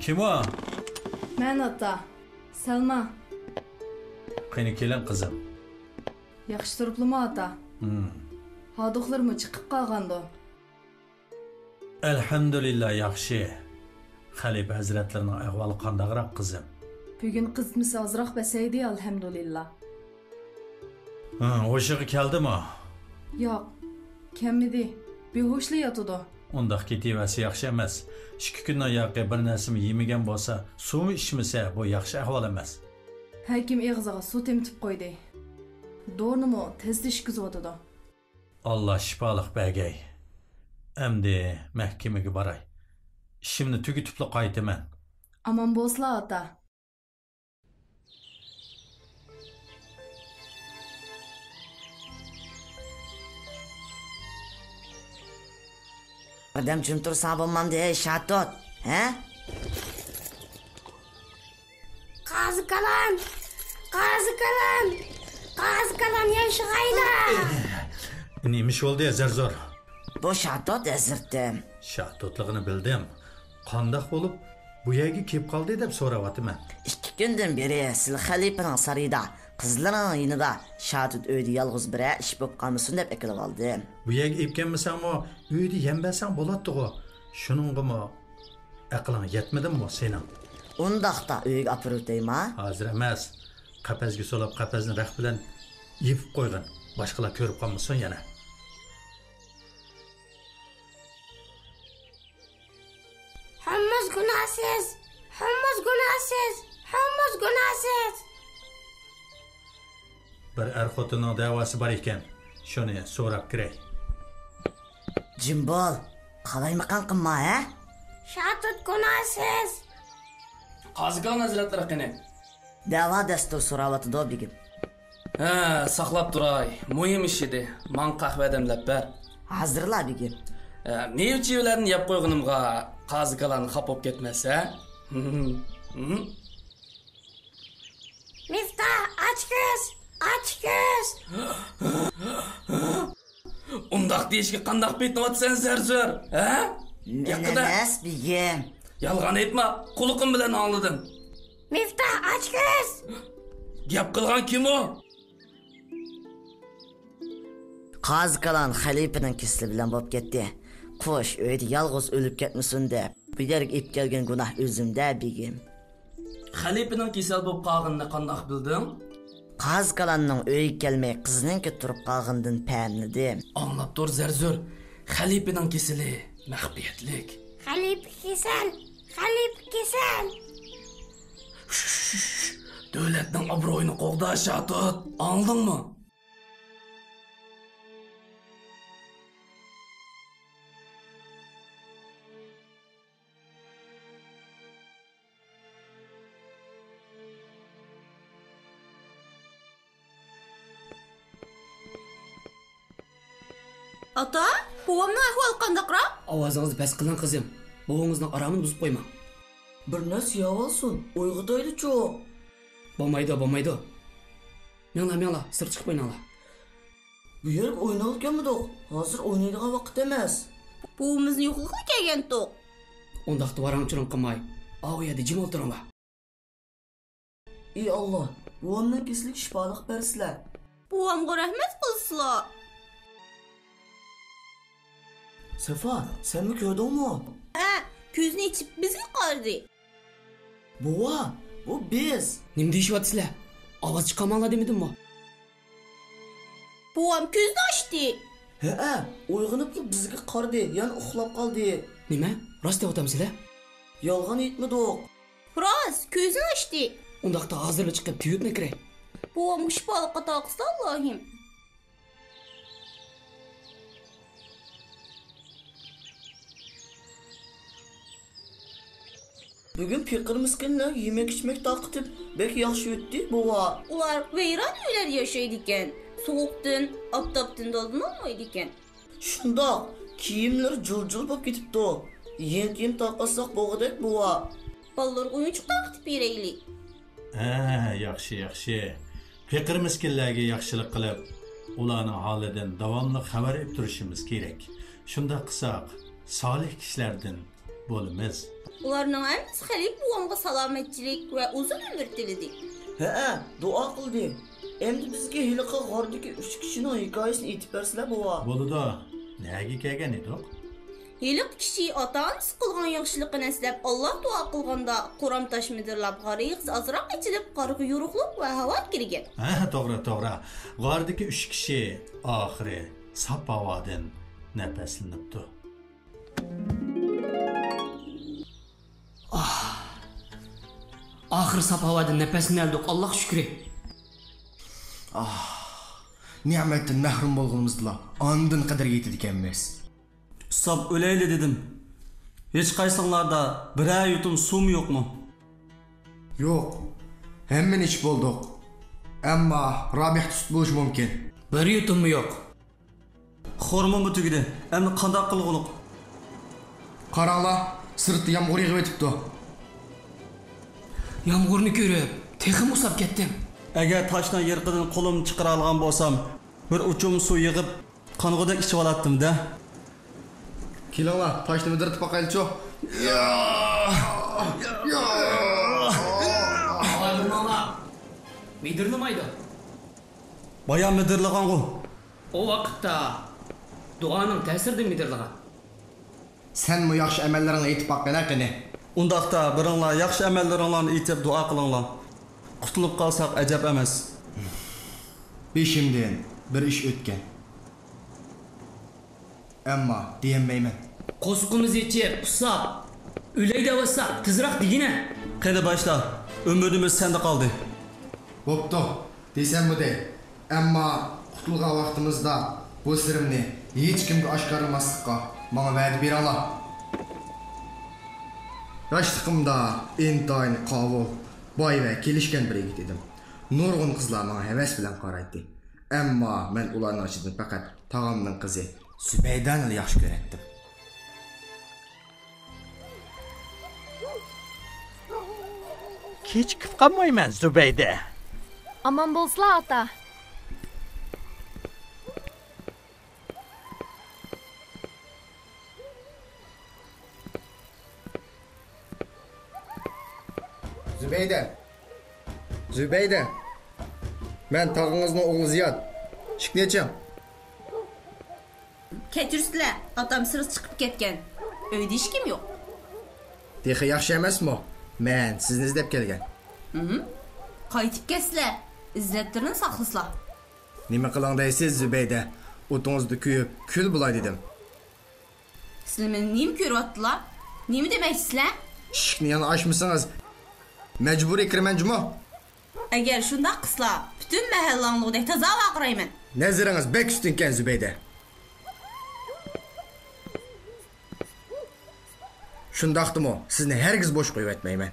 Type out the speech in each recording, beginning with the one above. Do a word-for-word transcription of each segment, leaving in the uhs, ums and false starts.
كىم ئۇ؟ مەن، ئاتا. سەلما. قېنى، كېلىڭ، قىزىم. ياخشى تۇرۇپلىمۇ، ئاتا؟ ھىم. ھاردۇقلىرىمۇ چىقىپ قالغاندۇ؟ ئەلھەمدۇلىللا، ياخشى. خەلىپە ھەزرەتلىرىنىڭ ئەھۋالى قانداقراق، قىزىم؟ بۈگۈن قىزىتمىسى ئازراق پەسەيدى، ئەلھەمدۇلىللا. ھە، ھوشىغا كەلدىمۇ؟ ياق، كەلمىدى. بىھوشلا ياتىدۇ. ئۇنداق كېتىۋەرسە ياخشى ئەمەس. ئىككى كۈننىڭ ياقى بىر نەرسىمۇ يېمىگەن بولسا، سۇمۇ ئىچمىسە، بۇ ياخشى ئەھۋال ئەمەس. ھەكىم ئېغىزىغا سۇ تېمىتىپ قويدى. دورىنىمۇ تېز ئىچكۈزۈۋاتىدۇ. ئاللا شىپالىق بەرگەي. ئەمدى مەھكىمىگە باراي. ئىشىمنى تۈگىتىپلا قايتىمەن. ئامان بولسىلا، ئاتا. ئادەم جىم تۇرساڭ بولمامدۇ، ھەي شاتۇت، ھە؟ قازى كالان! قازى كالان! قازى كالان ياشىغايلا! نېمە ئىش بولدى، زەرزور؟ بۇ شاتۇت، ھەزرىتىم. شاتۇتلۇقىنى بىلدىم. قانداق بولۇپ بۇ يەرگە كېلىپ قالدى دەپ سوراۋاتىمەن. ئىككى كۈندىن بېرى سىلى خەلىپىنىڭ سارىيىدا قىزلىرىنىڭ يېنىدا شاتۇت ئۆيدە يالغۇز بىرەر ئىش بولۇپ قالمىسۇن دەپ ئەكېلىۋالدىم. بۇ يەرگە ئېلىپ كەلمىسەڭمۇ ئۆيدە يەم بەرسەڭ بولاتتىغۇ. شۇنىڭغىمۇ ئەقلىڭ يەتمىدىمۇ سېنىڭ؟ ئۇنداقتا ئۆيگە ئاپىرىۋېتەيما؟ ھازىر ئەمەس. قەپەسكە سولاپ، قەپەسنى رەخت بىلەن يېپىپ قويغىن. باشقىلار كۆرۈپ قالمىسۇن يەنە. ھەممىمىز گۇناھسىز! ھەممىمىز گۇناھسىز! ھەممىمىز گۇناھسىز! بىر ئەر خوتۇننىڭ دەۋاسى بار ئىكەن، شۇنى سوراپ كىرەي. جىم بول، قالايمىقان قىلما، ھە؟ شاتۇت گۇناھسىز! قازى كالان ھەزرەتلىرى قېنى؟ دەۋا دەستۇر سوراۋاتىدۇ، بېگىم. ھە، ساقلاپ تۇراي. مۇھىم ئىش ئىدى. ماڭا قەھۋە دەملەپ بەر. ھازىرلا، بېگىم. ھە، مېۋە-چېۋىلەرنى يەپ قويغىنىمغا قازى كالان خاپا بولۇپ كەتمەس، ھە؟ مىفتاھ، ئاچكۆز! ئاچكۆز! ئۇنداق دېيىشكە قانداق پېتىنىۋاتىسەن، زەرزور، ھە؟ مەن ئەمەس، بېگىم. يالغان ئېيتما، قۇلىقىم بىلەن ئاڭلىدىم. مىفتاھ، ئاچكۆز! گەپ قىلغان كىم ئۇ؟ قازى كالان خەلىپىنىڭ كېسىلى بىلەن بولۇپ كەتتى. قۇش ئۆيدە يالغۇز ئۆلۈپ كەتمىسۇن دەپ، بۇ يەرگە ئېلىپ كەلگەن گۇناھ ئۆزۈمدە، بېگىم. خەلىپىنىڭ كېسەل بولۇپ قالغىنىنى قانداق بىلدىڭ؟ قازى كالاننىڭ ئۆيىگە كەلمەي، قىزىنىڭكىدە تۇرۇپ قالغىنىدىن پەملىدىم. ئاڭلاپ تۇر، زەرزور. خەلىپىنىڭ كېسىلى مەخپىيەتلىك. خەلىپە كېسەل! خەلىپە كېسەل! شۇش، شۇش، شۇش. دۆلەتنىڭ ئابرۇيىنى قوغدا، شاتۇت. ئاڭلىدىڭمۇ؟ ئاتا، بوۋامنىڭ ئەھۋالى قانداقراق؟ ئاۋازىڭىزنى پەس قىلىڭ، قىزىم. بوۋىڭىزنىڭ ئارامىنى بۇزۇپ قويماڭ. بىر نەرسە يەۋالسۇن، ئويغىتايلىچۇ. بولمايدۇ، بولمايدۇ. مېڭىڭلار، مېڭىڭلار، سىرتقا چىقىپ ئويناڭلار. بۇ يەرگە ئويناغىلى كەلمىدۇق. ھازىر ئوينايدىغان ۋاقىت ئەمەس. بوۋىمىزنى يوقلىغىلى كەلگەنتۇق. ئۇنداقتا ۋاراڭ-چۇرۇڭ قىلماي، ئاۋۇ يەردە جىم ئولتۇرۇڭلار. ئى ئاللا، بوۋامنىڭ كېسىلىگە شىپالىق بەرسىلە. بوۋامغا رەھمەت قىلسىلا. سەفا، سەنمۇ كۆردۈڭمۇ؟ ھە، كۆزىنى ئېچىپ بىزگە قارىدى. بوۋا، بۇ بىز. نېمە دېيىشىۋاتىسىلەر؟ ئاۋاز چىقارماڭلار دېمىدىممۇ؟ بوۋام كۆزىنى ئاچتى. ھەئە، ئويغىنىپلا بىزگە قارىدى، يەنە ئۇخلاپ قالدى. نېمە؟ راست دەۋاتامسىلەر؟ يالغان ئېيتمىدۇق. راست، كۆزىنى ئاچتى. ئۇنداقتا ھازىرلا چىقىپ تېۋىپلا كىرەي. بوۋامغا شىپالىق ئاتا قىلسا ئاللاھىم. بۈگۈن پېقىر مىسكىنلەرگە يېمەك-ئىچمەك تارقىتىپ، بەك ياخشى ئۆتتى، بوۋا. ئۇلار ۋەيران ئۆيلەردە ياشايدىكەن. سوغۇقتىن، ئاپتاپتىن دالدىنالمايدىكەن. شۇنداق، كىيىملىرى جۇل-جۇل بولۇپ كېتىپتۇ. يېڭى كىيىم تارقاتساق بولغۇدەك، بوۋا. بالىلارغا ئويۇنچۇق تارقىتىپ بېرەيلى. ھە، ياخشى، ياخشى. پېقىر مىسكىنلەرگە ياخشىلىق قىلىپ، ئۇلارنىڭ ھالىدىن داۋاملىق خەۋەر ئېلىپ تۇرۇشىمىز كېرەك. شۇنداق قىلساق، سالىھ كىشىلەردىن بولىمىز. ئۇلارنىڭ ھەممىسى خەلىپە بوۋامغا سالامەتچىلىك ۋە ئۇزۇن ئۆمۈر تىلىدى. ھەئە، دۇئا قىلدى. ئەمدى بىزگە ھېلىقى غاردىكى ئۈچ كىشىنىڭ ھېكايىسىنى ئېيتىپ بەرسىلە، بوۋا. بولىدۇ. نەگە كەلگەن ئىدۇق؟ ھېلىقى كىشى ئاتا-ئانىسى قىلغان ياخشىلىقىنى ئەسلەپ، ئاللا دۇئا قىلغاندا، قورام تاش مىدىرلاپ، غار ئېغىزى ئازراق ئېچىلىپ، قارغا يورۇقلۇق ۋە ھاۋا كىرگەن. ھە، توغرا، توغرا. غاردىكى ئۈچ كىشى ئاخىرى ساپ ھاۋادىن نەپەسلىنىپتۇ. ئاھ. ئاخىرى ساپ ھاۋادىن نەپەسلىنەلدۇق، ئاللاغا شۈكرى. ئاھ. نېمەتتىن مەھرۇم بولغىنىمىزدىلا ئاندىن قەدرىگە يېتىدىكەنمىز. ئۇسساپ ئۆلەيلى دېدىم. ھېچقايسىڭلاردا بىرەر يۇتۇم سۇمۇ يوقمۇ؟ يوق. ھەممىنى ئىچىپ بولدۇق. ئەمما رابىيە تۇتۇپ بولۇشى مۇمكىن. بىر يۇتۇممۇ يوق. خورماممۇ تۈگىدى. ئەمدى قانداق قىلغۇلۇق؟ قاراڭلار، سىرتتا يامغۇر يېغىۋېتىپتۇ. يامغۇرنى كۆرۈپ، تېخىمۇ ئۇسساپ كەتتىم. ئەگەر تاشنىڭ يىرىقىدىن قولۇمنى چىقىرالىغان بولسام، بىر ئۇچۇم سۇ يىغىپ، قانغۇدەك ئىچىۋالاتتىم-دە. كېلىڭلار، تاشنى مىدىرلىتىپ باقايلىچۇ. مىدىرلىمايدۇ. بايا مىدىرلىغانغۇ. ئۇ ۋاقىتتا دۇئانىڭ تەسىرىدىن مىدىرلىغان. سەنمۇ ياخشى ئەمەللىرىڭنى ئېيتىپ باققىنە قېنى. ئۇنداقتا بىرىڭلار ياخشى ئەمەللىرىڭلارنى ئېيتىپ دۇئا قىلىڭلار. قۇتۇلۇپ قالساق ئەجەب ئەمەس. بېشىمدىن بىر ئىش ئۆتكەن. ئەمما دېيەلمەيمەن. قورسىقىمىز ئېچىپ، ئۇسساپ، ئۆلەي دەۋاتساق، تېزراق دېگىنە. قېنى باشلا، ئۈمىدىمىز سەندە قالدى. بوپتۇ، دېسەممۇ دەي. ئەمما قۇتۇلغان ۋاقتىمىزدا بۇ سىرىمنى ھېچكىمگە ئاشكارىلىماسلىققا ماڭا ۋەدە بېرىڭلار. ياشلىقىمدا ئىنتايىن قاۋۇل، باي ۋە كېلىشكەن بىر يىگىت ئىدىم. نۇرغۇن قىزلار ماڭا ھەۋەس بىلەن قارايتتى. ئەمما مەن ئۇلارنىڭ ئىچىدىن پەقەت تاغامنىڭ قىزى زۇبەيدانىلا ياخشى كۆرەتتىم. كېچىكىپ قالمايمەن، زۇبەيدە. ئامان بولسىلا، ئاتا. زۇبەيدە. زۇبەيدە. مەن تاغىڭىزنىڭ ئوغلى زىياد. ئىشىكنى ئېچىڭ. كەچۈرسىلە، ئاتام سىرتقا چىقىپ كەتكەن. ئۆيدە ھېچكىم يوق. تېخى ياخشى ئەمەسمۇ؟ مەن سىزنى ئىزدەپ كەلگەن. ھىم. قايتىپ كەتسىلە، ئىززەتلىرىنى ساقلىسىلا. نېمە قىلاڭ دەيسىز، زۇبەيدە؟ ئوتىڭىزدا كۆيۈپ، كۈل بولاي دېدىم. سىلەر مېنى نېمە كۆرۈۋاتتىلا؟ نېمە دېمەكچىسىلەر؟ ئىشىكنى يەنە ئاچمىسىڭىز، مەجبۇرىي كىرىمەن جۇمۇ. ئەگەر شۇنداق قىلسىلا، پۈتۈن مەھەللە ئاڭلىغۇدەك تازا ۋارقىرايمەن. نەزىرىڭىز بەك ئۈستۈنكەن، زۇبەيدە. شۇنداقتىمۇ، سىزنى ھەرگىز بوش قويۇۋەتمەيمەن.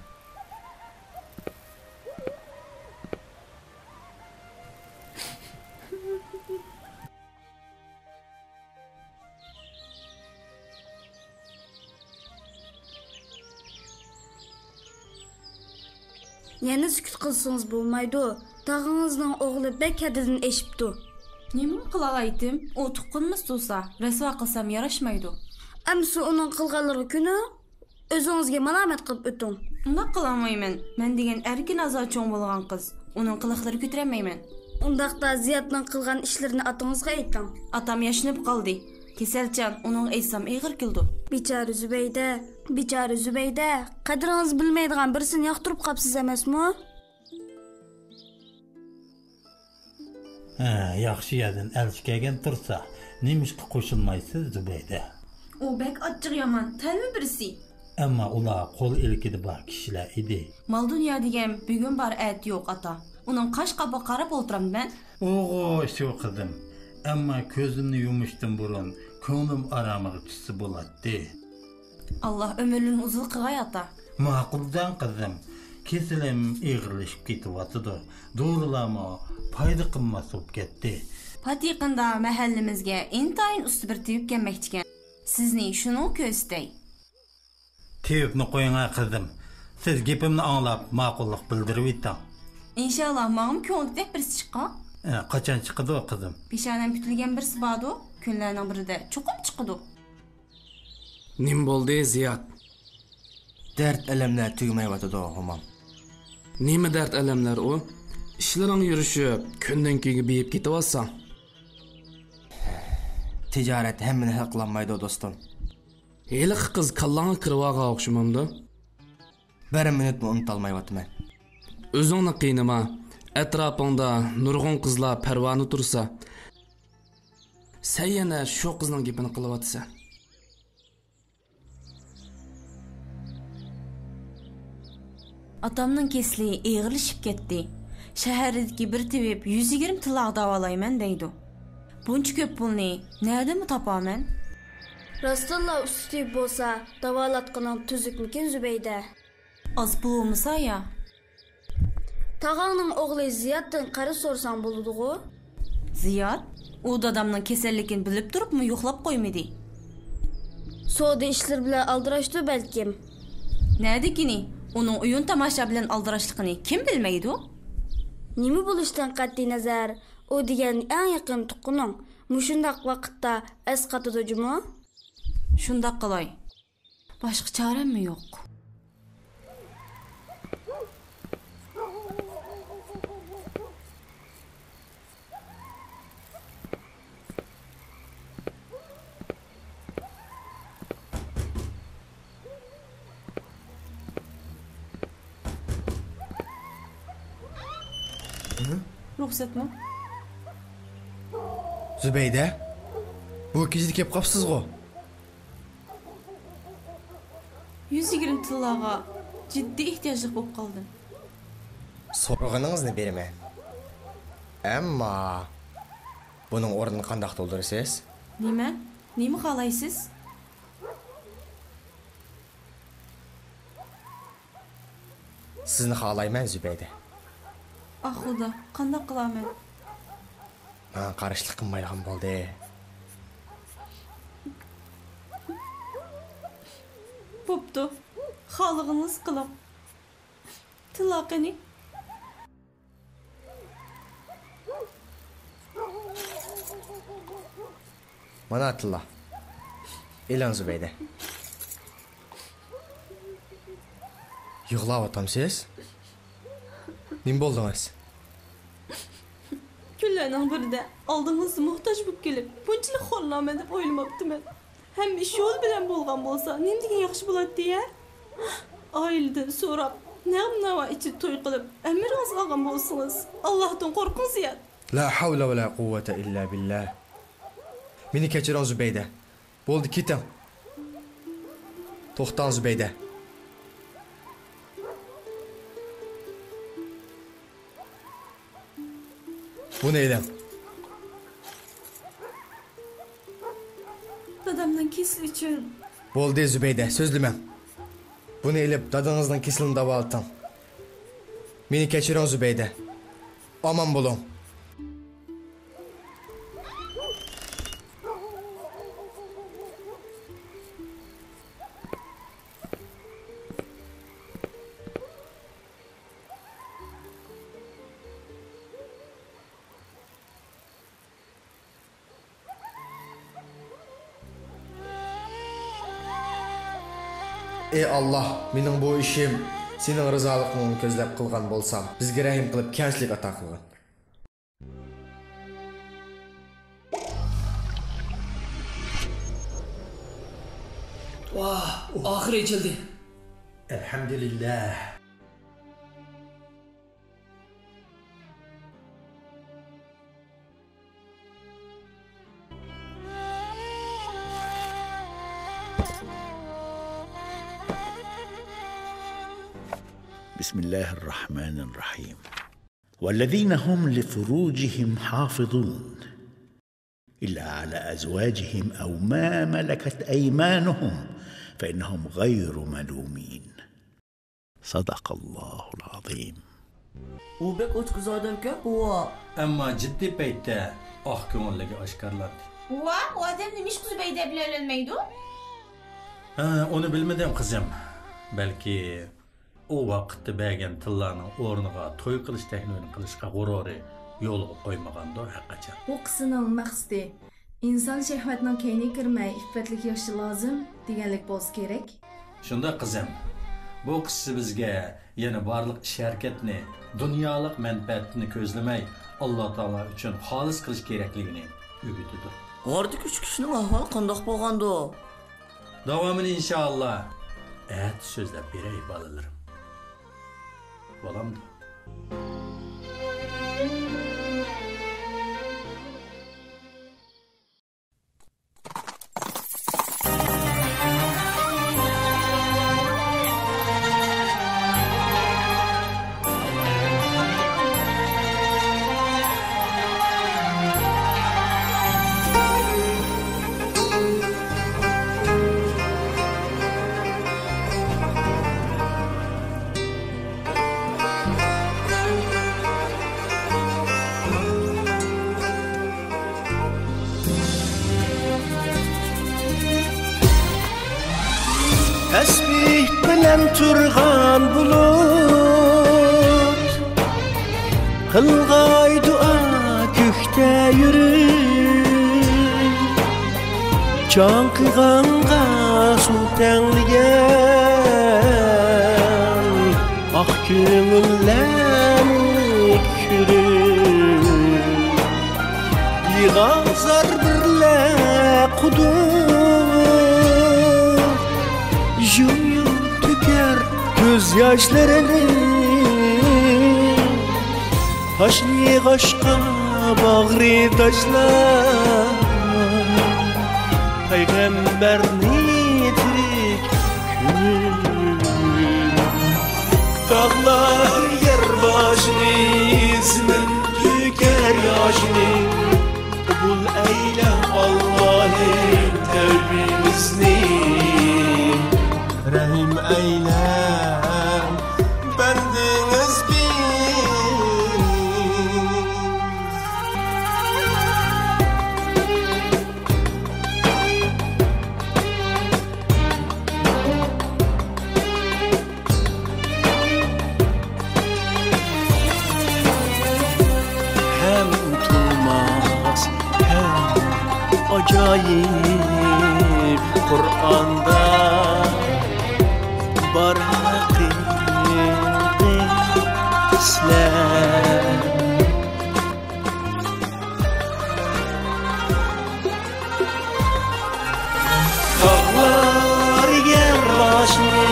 يەنە سۈكۈت قىلسىڭىز بولمايدۇ. تاغىڭىزنىڭ ئوغلى بەك ھەددىدىن ئېشىپتۇ. نېمىمۇ قىلالايتتىم؟ ئۇ تۇغقىنىمىز تۇرسا، رەسۋا قىلسام ياراشمايدۇ. ئەمسە ئۇنىڭ قىلغانلىرىغا كۆنۈڭ. ئۆزىڭىزگە مالامەت قىلىپ ئۆتۈڭ. ئۇنداق قىلالمايمەن. مەن دېگەن ئەركىن ئازاد چوڭ بولغان قىز. ئۇنىڭ قىلىقلىرىغا كۆتۈرەلمەيمەن. ئۇنداقتا زىيادنىڭ قىلغان ئىشلىرىنى ئاتىڭىزغا ئېيتىڭ. ئاتام ياشىنىپ قالدى. كېسەلچان، ئۇنىڭغا ئېيتسام ئېغىر كېلىدۇ. بىچارە زۇبەيدە، بىچارە زۇبەيدە، قەدرىڭىزنى بىلمەيدىغان بىرسىنى ياقتۇرۇپ قاپسىز ئەمەسمۇ؟ ھە، ياخشى يەردىن ئەلچى كەلگەن تۇرسا، نېمىشقا قوشۇلمايسىز، زۇبەيدە؟ ئۇ بەك ئاچچىق يامان، تەلۋە بىرسى. ئەمما ئۇلار قول ئىلكىدە بار كىشىلەر ئىدى. مال-دۇنيا دېگەن بۈگۈن بار، ئەتە يوق، ئاتا. ئۇنىڭ قاش-قاپىغا قاراپ ئولتۇرامدىمەن. ئۇغۇ شۇ، قىزىم. ئەمما كۆزۈمنى يۇمۇشتىن بۇرۇن كۆڭلۈم ئارامىغا چۈشسە بولاتتى. ئاللا ئۆمۈرلىرىنى ئۇزۇن قىلغاي، ئاتا. ماقۇل جان قىزىم، كېسىلىم ئېغىرلىشىپ كېتىۋاتىدۇ، دورىلارمۇ پايدا قىلماس بولۇپ كەتتى. پات يېقىندا مەھەللىمىزگە ئىنتايىن ئۇستا بىر تېۋىپ كەلمەكچىكەن. سىزنى شۇنىڭغا كۆرسىتەي. تېۋىپنى قويۇڭ ھە قىزىم، سىز گېپىمنى ئاڭلاپ ماقۇللۇق بىلدۈرۈۋېتىڭ. ئىنشاللا، ماڭىمۇ كۆڭۈلدىكىدەك بىرسى چىققان. ئە، قاچان چىقىدۇ قىزىم؟ پېشانەم پۈتۈلگەن بىرسى باردۇ، كۈنلەرنىڭ بىرىدە چوقۇم چىقىدۇ. نېمە بولدى زىياد؟ دەرد-ئەلەملەر تۈگىمەيۋاتىدۇ، مومام. نېمە دەرد-ئەلەملەر ئۇ؟ ئىشلىرىڭ يۈرۈشۈپ، كۈندىن-كۈنگە بېيىپ كېتىۋاتساڭ. تىجارەت ھەممىنى ھەل قىلالمايدۇ، دوستۇم. ھېلىقى قىز كاللاڭغا كىرىۋالغان ئوخشىمامدۇ؟ بىر مىنۇتمۇ ئۇنتۇلمايۋاتىمەن. ئۆزۈڭنى قىينىما. ئەتراپىڭدا نۇرغۇن قىزلار پەرۋانە تۇرسا، سەن يەنە شۇ قىزنىڭ گېپىنى قىلىۋاتىسەن. ئاتامنىڭ كېسىلى ئېغىرلىشىپ كەتتى. شەھەردىكى بىر تېۋىپ يۈز يىگىرمە تىللاغا داۋالايمەن دەيدۇ. بۇنچە كۆپ پۇلنى نەدىنمۇ تاپامەن؟ راستتىنلا ئۇستا تېۋىپ بولسا، داۋالاتقىنىڭ تۈزۈكمىكىن، زۇبەيدە؟ ئاز پۇل بولمىسا يا؟ تاغاڭنىڭ ئوغلى زىيادتىن قەرز سورىساڭ بولىدىغۇ؟ زىياد؟ ئۇ دادامنىڭ كېسەللىكىنى بىلىپ تۇرۇپمۇ يوقلاپ قويمىدى. سودا ئىشلىرى بىلەن ئالدىراشتۇ بەلكىم. نەدىكىنى؟ ئۇنىڭ ئويۇن تاماشا بىلەن ئالدىراشلىقىنى كىم بىلمەيدۇ؟ نېمە بولۇشىدىن قەتئىينەزەر، ئۇ دېگەن ئەڭ يېقىن تۇغقىنىڭ. مۇشۇنداق ۋاقىتتا ئەسقاتىدۇ جۇمۇ. شۇنداق قىلاي. باشقا چارەممۇ يوق. رۇخسەتمۇ؟ زۇبەيدە، بۇ كېچىدە كېلىپ قاپسىزغۇ؟ يۈز يىگىرمە تىللاغا جىددىي ئېھتىياجلىق بولۇپ قالدىم. سورىغىنىڭىزنى بېرىمەن. ئەمما بۇنىڭ ئورنىنى قانداق تولدۇرىسىز؟ نېمە؟ نېمە خالايسىز؟ سىزنى خالايمەن، زۇبەيدە. ئاھ، خۇدا، قانداق قىلارمەن؟ ماڭا قارشىلىق قىلمايدىغان بولدى. بوپتۇ، خالىغىنىڭىزنى قىلىڭ. تىللا قېنى؟ مانا تىللا. ئېلىڭ، زۇبەيدە. يىغلاۋاتامسىز؟ نېمە بولدىڭىز؟ كۈنلەرنىڭ بىرىدە ئالدىڭىزدا موھتاج بولۇپ كېلىپ، بۇنچىلىك خورلارمەن دەپ ئويلىماپتىمەن. ھەممە ئىش يولى بىلەن بولغان بولسا، نېمىدېگەن ياخشى بولاتتى ھە؟ ئائىلىدىن سوراپ، نەغمە-ناۋا ئىچىدە توي قىلىپ، ئەمىرىڭىزنى ئالغان بولسىڭىز، ئاللاھتىن قورقۇڭ زىياد. لا ھەۋلە ۋە لا قۇۋۋەتە ئىللا بىللا. مېنى كەچۈرۈڭ، زۇبەيدە. بولدى، كېتىڭ. توختاڭ، زۇبەيدە. بۇنى ئېلىڭ. دادامنىڭ كېسىلى ئۈچۈن. بولدى، زۇبەيدە، سۆزلىمەڭ. بۇنى ئېلىپ، دادىڭىزنىڭ كېسىلىنى داۋالىتىڭ. مېنى كەچۈرۈڭ، زۇبەيدە. ئامان بولۇڭ. ئى ئاللاھ، مېنىڭ بۇ ئىشىم سېنىڭ رىزالىقىڭنى كۆزلەپ قىلغان بولسام، بىزگە رەھىم قىلىپ كەڭچىلىك ئاتا قىلغىن. ۋاھ، ئاخىرى ئېچىلدى. ئەلھەمدۇلىللاھ. بسم الله الرحمن الرحيم. والذين هم لفروجهم حافظون إلا على أزواجهم أو ما ملكت أيمانهم فإنهم غير ملومين. صدق الله العظيم. ئۇ بەك ئوچۇق ئادەمكەن، بوۋا. ئەمما جىددىي پەيتتە ئاق كۆڭۈللۈكى ئاشكارىلاندى. بوۋا، ئۇ ئادەم نېمىشقا زۇبەيدە بىلەن ئۆيلەنمەيدۇ؟ ھە، ئۇنى بىلمىدىم، قىزىم. بەلكى ئۇ ۋاقىتتا بەرگەن تىللانىڭ ئورنىغا توي قىلىش تەكلىپىنى قىلىشقا غۇرۇرى يولغا قويمىغاندۇ ھەرقاچان. بۇ قىسسىنىڭ مەقسىتى، ئىنسان شەھۋەتنىڭ كەينىگە كىرمەي، ئىپپەتلىك ياشىشى لازىم دېگەنلىك بولسا كېرەك. شۇنداق، قىزىم. بۇ قىسسە بىزگە يەنە بارلىق ئىش-ھەرىكەتنى دۇنيالىق مەنپەئەتنى كۆزلىمەي، ئاللا تائالا ئۈچۈن خالىس قىلىش كېرەكلىكىنى ئۆگىتىدۇ. غاردىكى ئۈچ كىشىنىڭ ئەھۋالى قانداق بولغاندۇ؟ داۋامىنى ئىنشائاللا ئەتە سۆزلەپ بېرەي، بالىلىرىم. بولامدۇ؟ تەسبىھ بىلەن تۇرغان بۇلۇت، قىلغاي دۇئا كۆكتە يۈرۈپ، چاڭقىغانغا سۇ تەڭلىگەن ئاق كۆڭۈللەرنى كۆرۈپ، يىغا زار بىرلە قۇدۇق، يۇم-يۇم تۆكەر كۆز ياشلىرىنى. تاشلىغاچقا باغرى تاشلاپ، پەيغەمبەرنى تىرىك كۆرۈپ. تاغلار يەر باشىنى، زېمىن تۆكەر ياشىنى. قوبۇل ئەيلە، ئاللاھىم، تەۋبىمىزنى. رەھىم ئەيلە، بەندىڭىز بىز. ھەم تۇرماس، ھەم ئاجايىپ قۇرئاندا بار ھەقىقەتلەر. تاغلار يەر باشنى،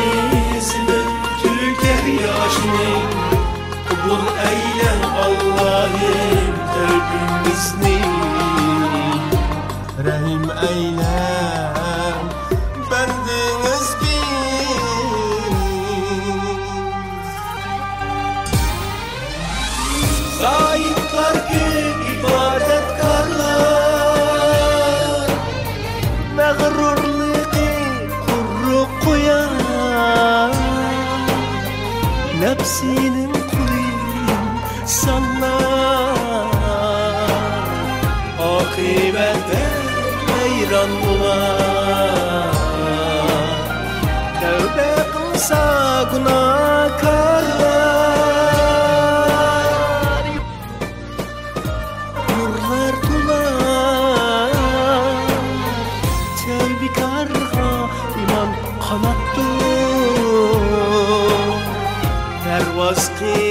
زېمىن تۆكەر ياشنى. قوبۇل ئەيلە، ئاللاھىم، تەۋبىمىزنى. رەھىم ئەيلە، بەندىڭىز بىز. زاھىدلار كۆپ، ئىبادەتكارلار، مەغرۇرلۇقى قۇرۇق قويار، نەپسىنىڭ قۇلى ئىنسانلار، ئاقىۋەتتە ھەيران بولار. تەۋبە قىلسا گۇناھكارلار، نۇرلار تولار تەۋبىكارغا ئىمان قاناتتۇر. پەرۋاز قىل